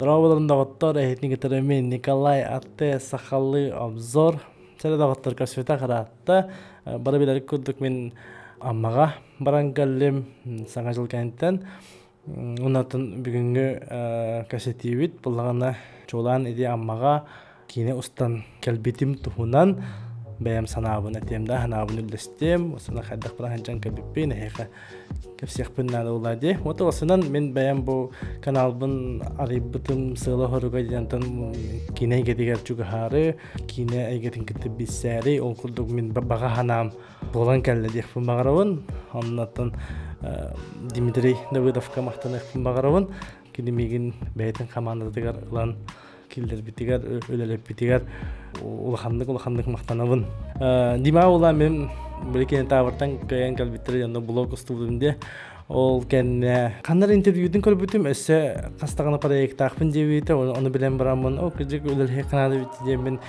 Дорооболорун доҕоттор, эһитини кытары мин Николай Атте сахалыы обзор. Сэрэ доҕоттор көрсүбүтэ ыраатта. Бары билэр курдук мин Аммаҕа баран кэллим Саҥа дьыл кэнниттэн. Онтон бүгүҥҥү кэпсэтиибит буоллаҕына чуолаан ити Аммаҕа киинэ устан кэлбитим туһунан бэйэм санаабын этиэм да санаабын үллэстиэм осуна хайдах баран сылдьан кэлбиппин эһиэхэ кэпсиэхпин наада буолла дии вот осунан мин бэйэм бу каналбын арыйбытым сыала-соруга диэнтэн киинэ эйгэтигэр чугаһаары киинэ эйгэтин кытта билсээри ол курдук мин баҕа санаам буолан кэллэ диэхпин баҕарабын оннуттан Дмитрий Давыдовка махтаныахпын баҕарабын кини миигин бэйэтин хамаандатыгар ылан киллэрбитигэр үлэлэппитигэр улаханнык улаханнык махтанабын Дима ула мин биликини таабыртан кыайан кэлбиттэрэ дьонно блог устубутум диэ ол кэннэ ханнар интервьютун көрбүтүм өссө хас даҕаны проектаахпын диэбитэ ону билэн бараммын о кырдьык үлэлэһиэх наада эбит диэммин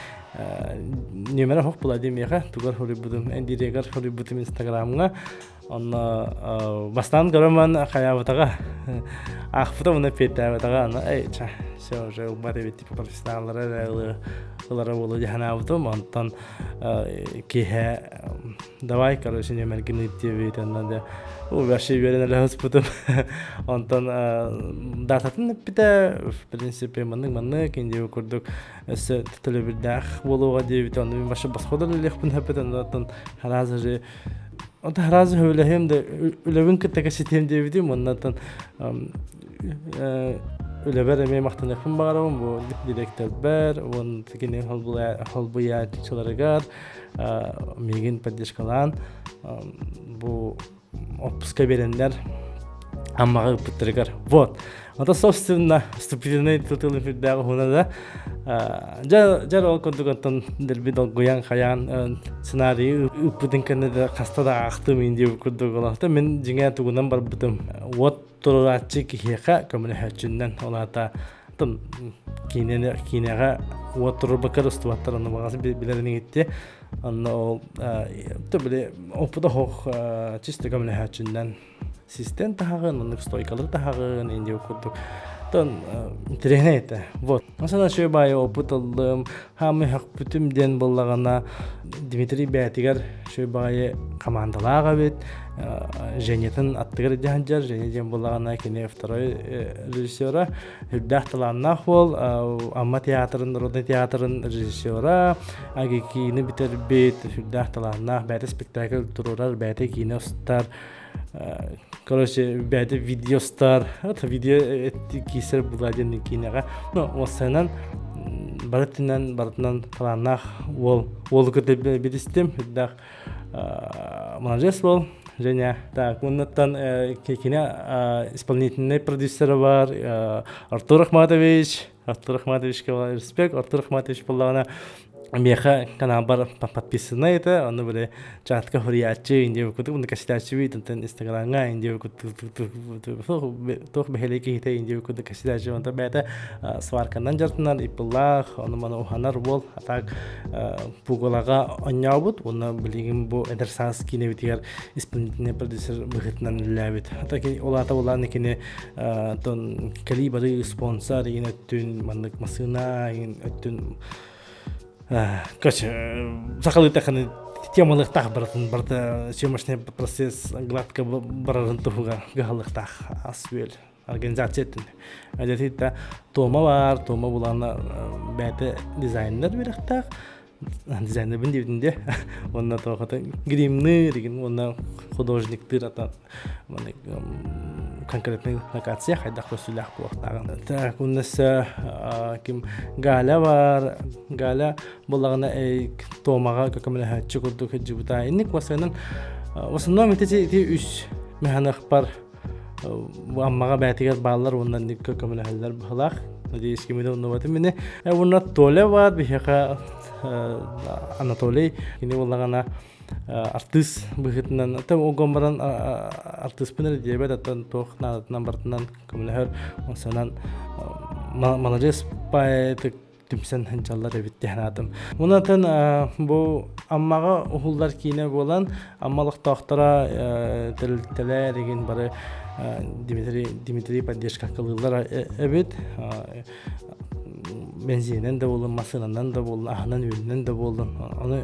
нүөмэрэ хоп була диэмиэхэ тугар хоруйбутум эндирегар хоруйбутум инстаграмҥа Онно бастаан көрөн хайаабытаҕа аахпыта уонна эппиэттээбэтэҕэ аны эй ча все уже ылбат эбит типа профессионаллара эрэ ылара буолуо дии санаабытым онтон киэһэ давай короче нүөмэргин ыыт диэбит онно дьэ вообще үөрэн эрэ сыспытым онтон дататын эппитэ в принципе маннык маннык индиэ курдук өссө төлөбүрдээх буолуоҕа диэбитэ ону мин вообще босхо да үлэлиэхпин сөп этэ онтон сразу же Онтон сразу сөбүлэһиэм да үлэбин кытта кэпсэтиэм диэбитим уонна үлэбэр эмиэ махтаныахпын баҕарабын бу дириэктэрбэр уонна кини холбуйааччыларыгар миигин поддержкалаан бу отпуска биэрэннэр Аммаҕа ыыппыттарыгар вот Ото собственно вступительный тыл эфирдээх уһуна да дьэ дьэ ол курдук оттон дэлби долгуйан хайаан сценарийы ыыппытын кэннэ да хаста да аахтым индия курдук олохто мин дьиҥэ тугунан барбытым уот туруорааччы киһиэхэ көмөлөһөөччүннэн ол аата киинэни киинэҕэ уот туруорбакка устубаттар ону баҕас билэрин иһитти онно ол били опыта суох чисто көмөлөһөөччүннэн систен таһаҕын, маннык стойкалары таһаҕын, индия курдук. Тон интэриэһинэй этэ. Вот. Масана үчүгэй баайы опыт ыллым, хаамы хөхпүтүм диэн буоллаҕына Дмитрий бэйэтигэр үчүгэй баайы командалаах эбит. Женятын аттыгар илдьэ сылдьар. Женя диэн буоллаҕына кини второй режиссера, үрдээх талааннаах уол, Амма театрын, народный театрын режиссера, АГИКИ-ни бүтэрбит, үрдээх талааннаах, бэйэтэ спектакль туруорар, бэйэтэ киинэ устар, Короче, бэйэтэ видеостар, это видео киисэр була диэн киинэҕэ. Ну, уопсайынан барытынан барытынан талааннаах уол уолу кытта билистим. Үрдээх молодец буол. Женя. Так, уоннаттан кини исполнительный продюсера бар Артур Ахматович. Артур Ахматовичка респект. Артур Ахматович буоллаҕына миэхэ каналбар подписана этэ онно били чатка хуруйааччы индия кутук уну кэситээччибит онтон инстаграмҥа индия туох бэһэлэй киһитэ индия кутук кэситээччи онтон бэйэтэ сварканан дьартынан иппылаах ону маны уһанар уол а так пугалаҕа онньообут уонна билигин бу эдэр саас киинэбитигэр исполнительный продюсер быһыытынан үлэлээбит ата ол аата булаан кини тон кэлии бары спонсор игин өттүн маннык массыына игин өттүн короче сахалыы таханы темалыахтаах барытын барыта съемочный процесс гладко барарын туһугар кыһаллыахтаах ас-үөл организация өттүн әдетиттэ Тома бар Тома булана бэйэтэ дизайнер үөрэхтээх дизайнербин диэбитин диэ уонна туохата гримныыр игин уонна художниктыыр ата конкретный локация хайдах көстүүлээх буолуохтааҕын так уонна ким Галя бар Галя буоллаҕына Томаҕа көмөлөһөөччү курдук сылдьыбыта инник басынан в основном ити ити үс механыхпар Аммаҕа бэйэтигэр бааллар уонна инникке көмөлөһөллөр быһылаах. Надеюсь, кими да умнубатым мини. Уонна Толя баар биһиэхэ Анатолий кини буоллаҕына артыыс быһыытынан огон баран артыыспын эрэ диэбэт оттон туох наадатынан барытынан көмөлөһөр онсонан маладьыас поэтик түмсэн сылдьаллар эбит диэн аатым. Онтон бу Аммаҕа уһуллар киинэ буолан Амма олохтоохторо тэрилтэлэр игин бары Дмитрий Дмитрий поддержка кылыыллар эбит. Бензинен да буоллун, массыынанан да буоллун, аһынан-үөлүнэн да буоллун. Ону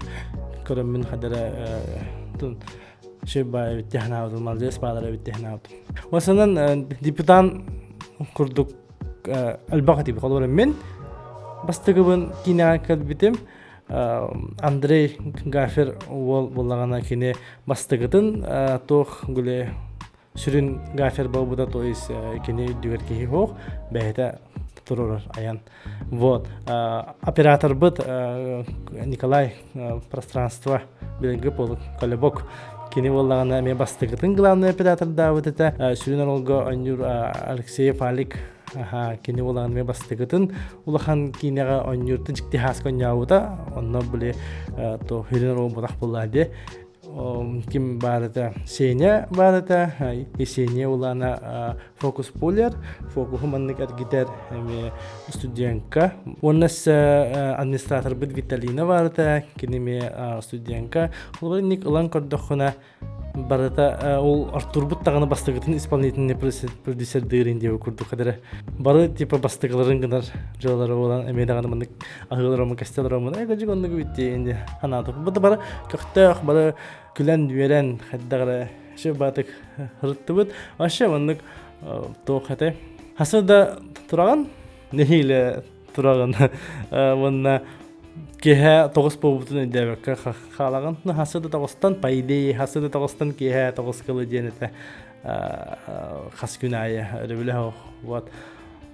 көрөммүн хадара шөй баай эбит диэн молодец баалар эбит диэн Осанан депутат курдук элбэх этибит. Холобура мин бастакыбын киинэҕэ кэлбитим. Андрей Гафер уол буоллаҕына кини бастакытын туох гуле сүрүн гафер буолбута, то есть кини үрдүгэр киһи суох, бэйэтэ турурар айан. Вот. Операторбыт Николай пространство билиҥҥи колебок кини буоллаҕына эмиэ бастакытын главный оператордаабыт этэ. Сүрүн оруолга оонньуур Алексеев Алик кини буоллаҕына эмиэ бастакытын улахан киинэҕэ оонньуур дьикти хааска оонньообута. Онно били то сүрүн оруол буолах буоллаа дии. Ким баар этэ? Сеня баар этэ. Есения Улана фокус пулер, фокуһу маннык эргитэр эмиэ студентка. Уонна администраторбыт Виталина баар этэ, кини эмиэ студентка. Холобур инник ылан көрдөххүнэ барыта ол Артурбут даҕаны бастакытын исполнительный продюсердыырын диэбит курдук хадара бары типа бастакыларын гынар дьыалалара буолан эмиэ даҕаны маннык аһыылар омун кэстэлэр омун э кыдьык оннук бүттэ инди ханаатык бу да бары көхтөөх бары күлэн үөрэн хайдах эрэ вообще баатык ырыттыбыт вообще маннык туох этэй хасы да тураҕын нэһиилэ тураҕын уонна киэһэ тоҕус буолбутун өйдөөбөккө хаалаҕын хасы да тоҕустан по идее хасы да тоҕустан киэһэ тоҕус кылы диэн этэ хас күн аайы өрөбүлэ вот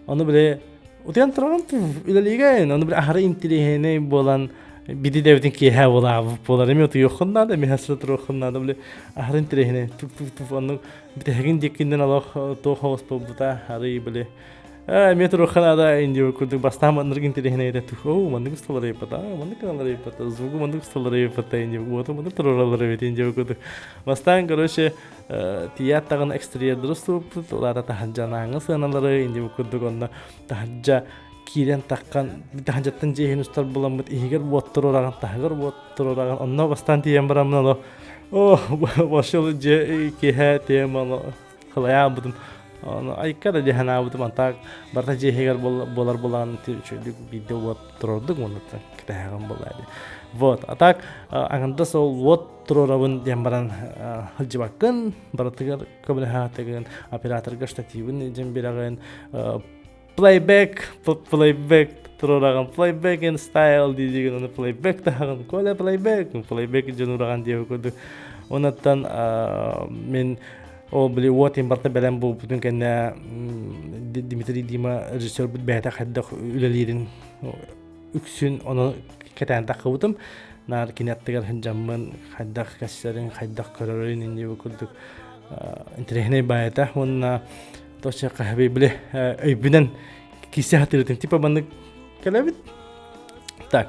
ону били утуйан тураҕын үлэлиигин ону били аһары интириэһинэй буолан биди дэбитин киэһэ буолаабыт буолар эми утуйуоххун наада эми хасыра туруоххун наада били аһары интириэһинэй тук тук тук оннук бүтэһигин диэккиннэн олох туох оҕус буолбута арый били Эмиэ туруохха наада индио курдук бастаан маннык интэриэһинэй этэ оо маннык усталар эбиппата маннык гыналар эбиппата звугу маннык усталар эбиппата индио уоту маннык туруораллар эбит индио курдук бастаан короче тиийээт даҕаны экстерьердары устубуппут улаата таһырдьанааҥҥы сыаналары индио курдук онно таһырдьа киирэн таххан таһырдьаттан дьиэ иһин устар буламмыт иһигэр уот туруораҕын таһыгар уот туруораҕын онно бастаан тиийэн бараммын олох оо вообще дьиэ киэһэ тиэм халайаабытым ону айка да дии санаабытым антаак барыта дьиэ иһигэр буолар буолаҕын үчүгэйдик биирдэ уот туруордук уонна кэтэһэҕин буолла дии вот а так аҥардас ол уот туруорабын диэн баран сылдьыбаккын барытыгар көмөлөһөтөгүн операторга штативын дьэн бирэҕин плейбэк плейбэк туруораҕын плейбэк in style диигин ону плейбэк таһаҕын коля плейбэк плейбэк дьон ураҕан диэбит курдук онуттан мин ол били уот барыта бэлэм буолбутун кэннэ Дмитрий Дима режиссербут бэйэтэ хайдах үлэлиирин үксүн ону кэтээн таххыбытым наар кини аттыгар сылдьаммын хайдах кэссэрин хайдах көрөрүн иннибит курдук интэриэһинэй баайата уонна Точно хаһабый били өйбүнэн кисе хатырытым типа маннык кэлэбит так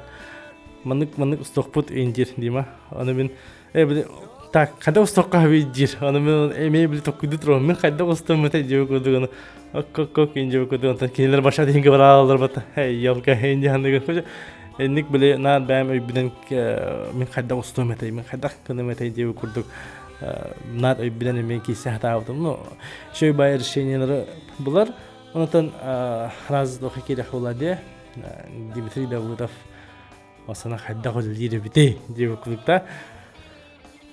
маннык маннык устуохпут индир дима аны мин э били так хайдах устуохха хабый диир аны мин эмиэ били токкуйду туруом мин хайдах устуом этэ диэбит курдук аны оккок индиэбит курдук онтон кинилэр баша диһингэ бараалалар бата эй елка инди ханныгын инник били наар бэйэм өйбүнэн мин хайдах устуом этэй мин хайдах гыным этэй диэбит курдук наар өйбүнэн эмиэ киирсэ сатаабытым. Ну, үчүгэй баай решениелары булар. Онтон раз дохи киирэх була диэ Дмитрий Давыдов осана хайдах үлэлиир эбитий диэбит курдукта.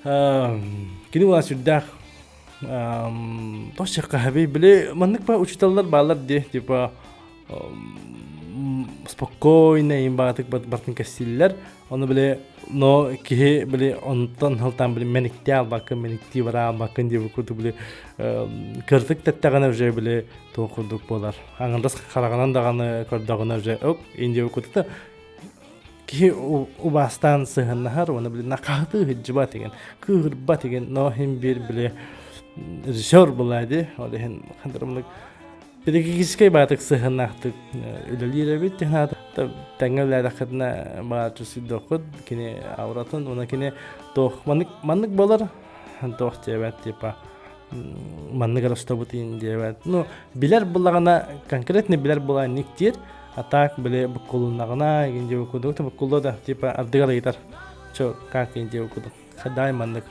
Кини була сүрдээх тош хаһаби били маннык ба учителлар баалар дии типа спокойно им баатык бартын кэссиллэр ону били но киһи били онтон халтаан били мэниктии албаккын мэниктии бара албаккын диэбит курдук били кыртык тэттэҕинэ уже били туох курдук буолар аҥардас хараҕынан даҕаны көрдөҕүнэ уже оп индия курдук киһи убаастаан сыһыннаһар уонна били накаһытыы сылдьыбат деген кыыһырбат деген но иһин биир били режиссер была ди ол иһин хандарымнык педагогическай баатык сыһыннаахтык үлэлиир эбит тэҥҥэ үлэлээтэххитинэ бааччы сүйдөххүт кини ауратын уонна кини туох маннык маннык буолар туох диэбэт типа маннык ростовут иин диэбэт ну билэр буллаҕына конкретно билэр була никтиир а так били буккулуннаҕына игин диэбит курдук буккуллуо да типа ардыгар ыйытар чё как иин диэбит курдук хадай маннык.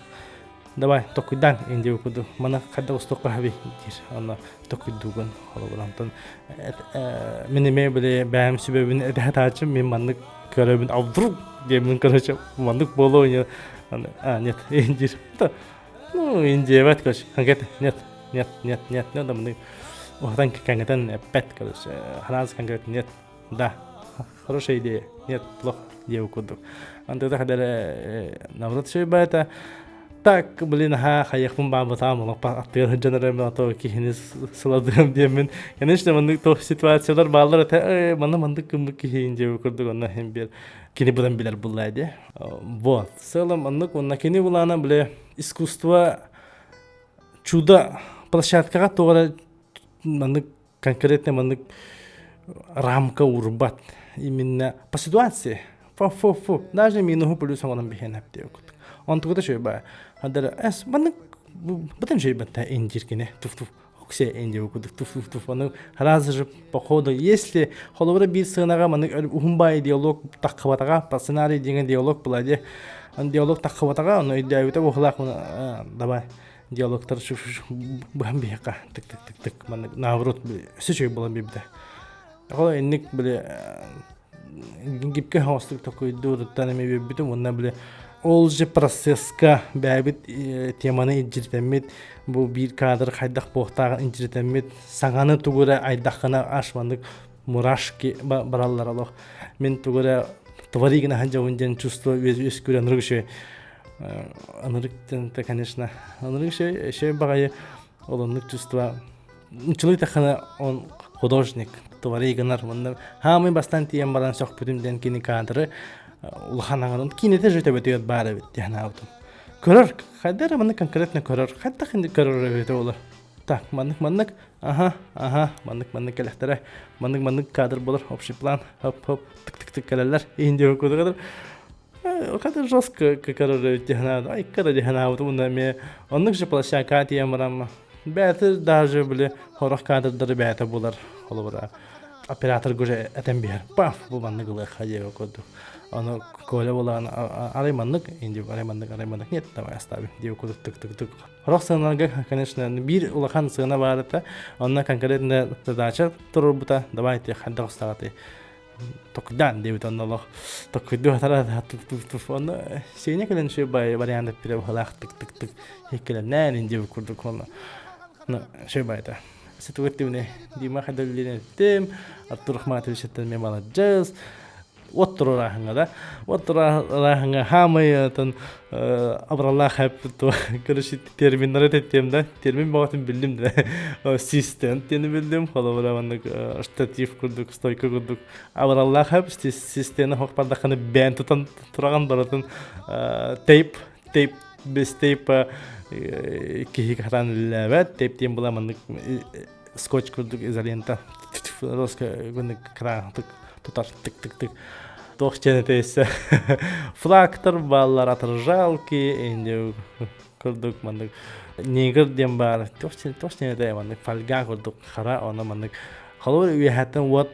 Давай, токуйдаан индиэ курдук маны хайдах устуохха хаби диир. Онно токуйдуугун холобур онтон мин эмиэ били бэйэм сүбэбин этэ мин маннык көрөбүн, а вдруг диэммин, короче, маннык буолуо, а нет диир. Ну, индиэбэт, короче, конкретно нет, нет, нет, нет, нет, маннык уһатан кэҥэтэн эппэт, короче, хараас конкретно нет, да, хорошая идея, нет, плохо диэбит курдук. Антыта хадара наоборот шөйбээтэ. Так, блин, аха, хайыахпын баабатаам, олох аттыгар сылдьан эрэ то киһини сыладыам диэммин. Конечно, маннык то ситуациялар бааллар этэ, э, манна маннык гыммыт киһиин диэбит курдук онно иһин биэр кини будан билэр буллаа дии. Вот, в целом оннук уонна кини булаана бile искусство чудо площадкаҕа тоҕо эрэ маннык конкретно маннык рамка уурбат именно по ситуации фу фу фу даже минуһу плюс оҥорон биһиэн эптиэ курдук онтугута үчүгэй баа хадара эс маннык бытын үчүгэй батта индир кини туф туф оксе индир курдук туф туф туф ону сразу же по ходу если холобура биир сыанаҕа маннык уһун баай диалог таххыбатаҕа по сценарий диэн диалог была де диалог таххыбатаҕа ону өйдөөбүтэ буоллаах давай диалогтар быһан биһиэхэ тык тык тык тык маннык наоборот өссө үчүгэй буолан биэрбитэ. Ол инник били гибкэ хоостук токуйдууруттан эми биэрбитим уонна били ол же процесска бэйэбит теманы илдьиритэммит бу биир кадр хайдах буохтааҕын илдьиритэммит саҥаны тугу эрэ айдаххына аж маннык мурашки бараллар олох мин тугу эрэ твори гына сылдьабын диэн чувство үөскүүр ынырык үчүгэй ынырык конечно ынырык үчүгэй баҕайы ол оннук чувство Нуччалыы таххана он художник твори гынар уонна хаамый бастаан тиийэн баран сөхпүтүм диэн кини кадры улахан аҥарын киинэтэ же төбөтүгэр баар эбит диэн аабытым көрөр хайда эрэ маннык конкретно көрөр хайдах инник көрөр эбитэ буолар так маннык маннык аха аха маннык маннык кэлэхтэрэ маннык маннык кадр буолар общий план хоп хоп тык тык тык кэлэллэр иһин диэки кудугадыр Хата жестко көрөр диһанаабыт айкара диһанаабыт уонна эмиэ оннук же площадка тиийэн баран бэйэтэ даже били сорох кадрдары бэйэтэ булар холобура оператор уже этэн биһэр паф бу маннык ылыахха диэбит курдук ону Коля буолан арай маннык инди арай маннык арай маннык нет давай оставим диэбит курдук тык тык тык сорох сыаналарга конечно биир улахан сыана баар этэ онно конкретно задача туруорбута давайте хайдах устаҕатый токуйдаан диэбит онно олох токуйдуу хатара туф туф туф онно Сеня кэлэн үчүгэй баайы вариант эппитэ быһалаах тык тык тык иккилэннээн ин диэбит курдук онно ну үчүгэй баайыта ситуаттибне Дима хайда эттим Артур Ахматовичтан мен маладьыс от турарааһыҥа да от турарааһыҥа хаамай отон абыраллаах короче терминнары теттиэм да термин бөҕөтүн биллим да систем диэни биллим холобура маннык штатив курдук стойка курдук абыраллаах системы хохпардаххына бээн тутан тураҕын барытын тейп тейп без тейпа киһи хатаан үлэлээбэт тейп диэн була маннык скотч курдук изолента кыраахтык тутар тык тык тык туох диэн этэйсэ флактар бааллар отражалки инде курдук маннык негр диэн баар туох диэн этэй маннык фольга курдук хара ону маннык холобур үөһэттэн уот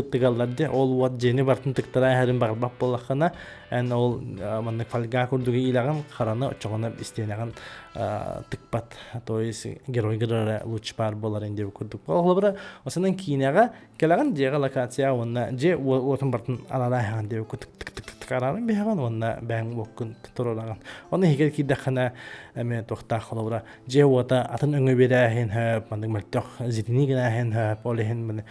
тыгаллар дии ол уот дьиэни барытын тыктара эһэрин баҕарбат буоллаххына эн ол маннык фольга курдук иилэҕин хараны оччоҕуна истиэнэҕин тыкпат то есть геройгар эрэ луч баар буолар диэбит курдук холобура осонон киинэҕэ кэлэҕин дьиэҕэ локация уонна дьиэ уотун барытын араараһаҕын диэбит курдук тык тык тык тык арааран биһэҕин уонна бэйэҥ уоккун туруораҕын оны иһигэр киирдэххинэ эмиэ туохтаах холобура дьиэ уота атын өҥө биэрээһин хөп маннык мөлтөх зитини гынааһын хөп ол иһин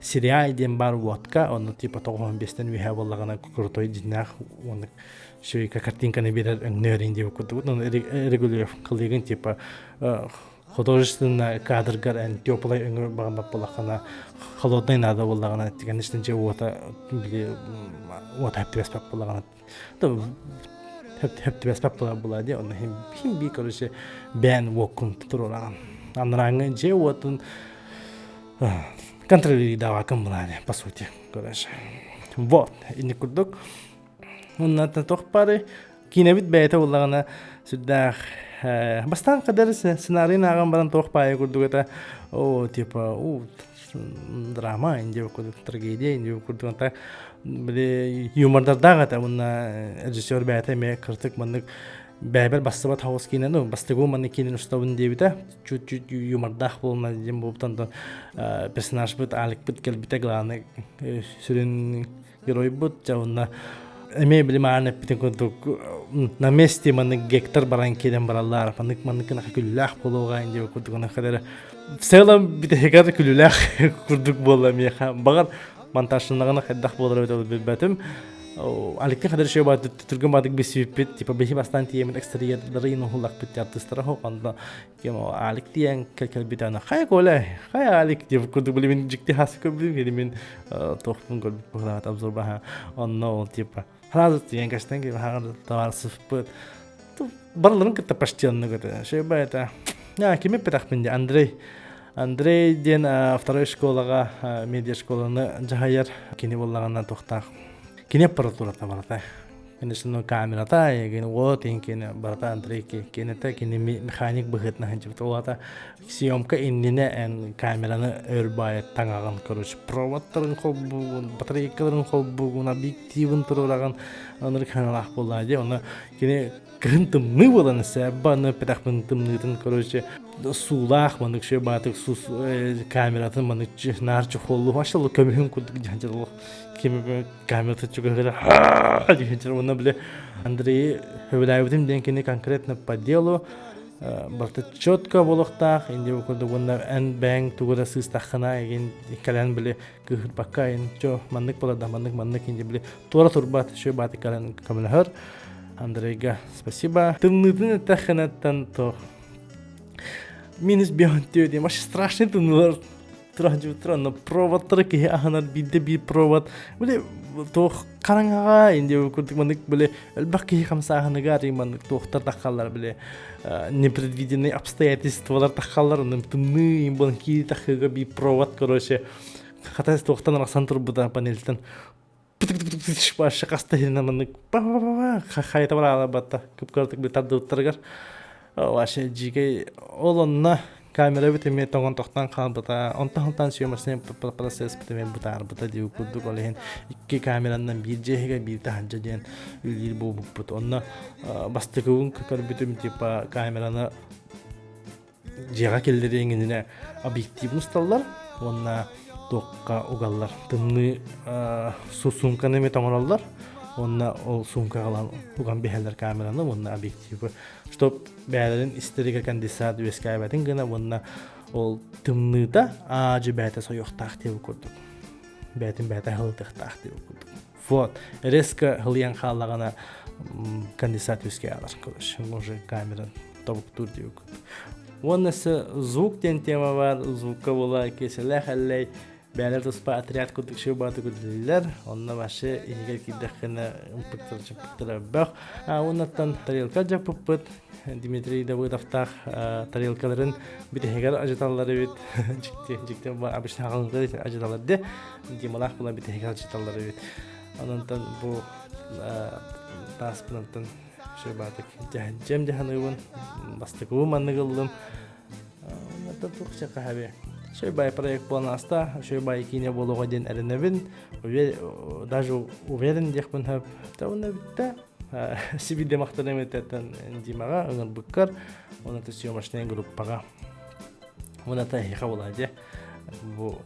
Сериал диэн баар водка, онно типа 95-тэн үөһэ буоллаҕына крутой дьиннээх уонна швейка картинканы биэрэр өҥнөөрүн диэбит курдук. Ону регулировкалыыгын типа художественно кадргар эн теплай өҥө баҕарбат буоллаххына холодный надо буоллаҕына конечно дьэ уота били уота хэптибэспэт буоллаҕына хэптибэспэт буолар буолаа дии онно хим би короче бээн уоккун туруораҕын анарааҥҥы дьиэ уотун контролируйдаабаккын былаане по сути короче вот инник курдук уонна туох баары киинэбит бэйэтэ буоллаҕына сүрдээх бастаан кадыр сценарийын ааҕан баран туох баайы курдук этэ о типа у драма инди курдук трагедия инди курдук били юмордардаах этэ уонна режиссер бэйэтэ эмиэ кыртык маннык. Бэйбэр бастыбат хаус киинэ, ну, бастыгу манны киинин устабын диэбитэ. Чуть-чуть юмордаах буолна диэн буолбутан персонажбыт Аликпыт кэлбитэ главный сүрүн геройбут. Дьэ онно эмиэ били маан эппитин курдук на месте маннык гектар баран киирэн бараллар маннык маннык гына күлүүлээх буолуоҕа диэн курдук гына в целом бүтэһигэр күлүүлээх курдук буолла миэхэ баҕар монтажтаннаҕына хайдах буолар эбит билбэтим. Алексей Хадыршев түргэн баадык билсибиппит, типа биһи бастаан тиийэммит экстерьердары уһуллахпыт артыыстара хоқонда кем Алик тиийэн кэлбит ана хай Коля, хай Алик деп курдук били мин дьикти хас көрбүтүм кини мин туохпун көрбүт быһылаат обзор баха онно ол типа сразу тиийэн кэстен киһи хаҕар товарсыппыт барыларын кытта почти оннук этэ шеба это кими эппэтэхпин дии Андрей Андрей диэн второй школаҕа медиашколаны дьаһайар кини буоллаҕына туохтаах кини аппаратурата барыта конечно камерата кини уот кини барыта Андрей кинитэ кини механик быһыытынан сылдьыбыт ол аата съемка иннинэ эн камераны өр баайа таҥаҕын короче проводтарын холбуугун батарейкаларын холбуугун объективын туруораҕын оннук ханалаах буоллаа дии ону кини кыһын тымныы буолан сээббаны петахпын тымныытын короче суулаах манык шө баатык сус камератын манык наар чохоллу машалла көмүһүн курдук дьанчаллах ким камерата чугаһыра дьанчар уонна биле Андрей хөбүлээбитим диэн кини конкретно по делу барыта четко буолуохтаах инди курдук уонна эн бэйэҥ тугу да сыыстаххына эгин кэлэн били кыыһырбакка эн чо маннык буолар да маннык маннык инди били туора турбат шө бааты кэлэн көмөлөһөр Андрейга спасибо. Тымныытын эттэххинэттэн то минус биһантиө диэн вообще страшный тымныылар тура но проводтары киһи аһынар биирдэ биир провод били туох хараҥаҕа инди курдук маннык били элбэх киһи хамсааһыныгар маннык туохтар таххаллар били непредвиденные обстоятельстволар таххаллар онон тымныы им буолан киири таххыга биир провод короче хата туохтан арахсан турбута панельтан Вообще хаста иһинэн маннык хайта бараала батта кып-кыратык би тардыбыттарыгар вообще дьиикэй ол онно камера бит эмиэ тоҥон тохтон хаалбыта онтон онтон съемочный процесс бит эмиэ бытаарбыта дии курдук ол иһин икки камеранан биир дьиэһигэ биир таһырдьа диэн үлэлиир буолбуппут онно бастакыбын көрбүтүм типа камераны дьиэҕэ киллэриэҥ иннинэ объективын усталлар уонна туохха угаллар тымныы суумканы эмиэ тоҥороллор уонна ол суумкаҕа ылан уган биһэллэр камераны уонна объективы чтоб бэйэлэрин истэригэр конденсат үөскээбэтин гына уонна ол тымныыта аадьы бэйэтэ сойуохтаах диэбит курдук бэйэтин бэйэтэ аһылытыахтаах диэбит курдук вот резко хылыйан хааллаҕына конденсат үөскээн алар короче уже камера тобуктуур диэбит курдук уонна өссө звук диэн тема бар звукка буола киэсэлээх эллэй бэйэлэр туспа отряд курдук шыбааты күллүлэр онно вообще иһигэр киирдэххинэ ымпыктар чымпыктар өрбөх уоннаттан тарелка дьаппыппыт Дмитрий Давыдовтаах тарелкаларын бүтэһигэр ажыталлар эбит дьикти дьикти обычно хаҕылыктар ажыталлар де Дималаах була бүтэһигэр ажыталлар эбит ононтон бу тааспынантан шыбаатык дьэм дьаһаныыбын бастакыбын маннык ыллым оннотон туох хаһаби Шөй проект буолан аста, шөй киинэ буолуоҕа диэн эрэнэбин. Даже уверен диэхпин сөп. Та бүтте. Сибиирде махтаным этеттен Димаҕа ыҥырбыккар, уонна съемочная группаҕа. Уонна эһиэхэ буолаа дьэ. Бу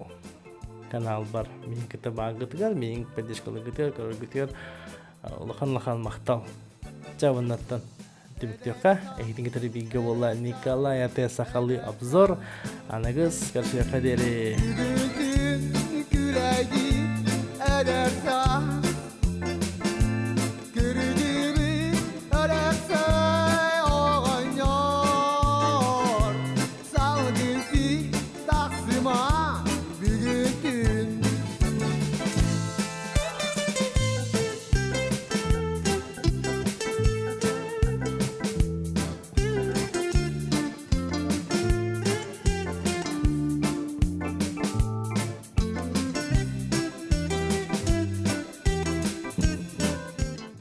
каналбар мин кытта бааргытыгар, мин поддержкаларгытыгар, көрөргүтүгэр улахан-улахан махтал. Ча уоннаттан түмүктүөххэ. Эһигитин кытары бииргэ буолла Николай Ате сахалыы обзор. Аныгыс көрсүөххэ диэри.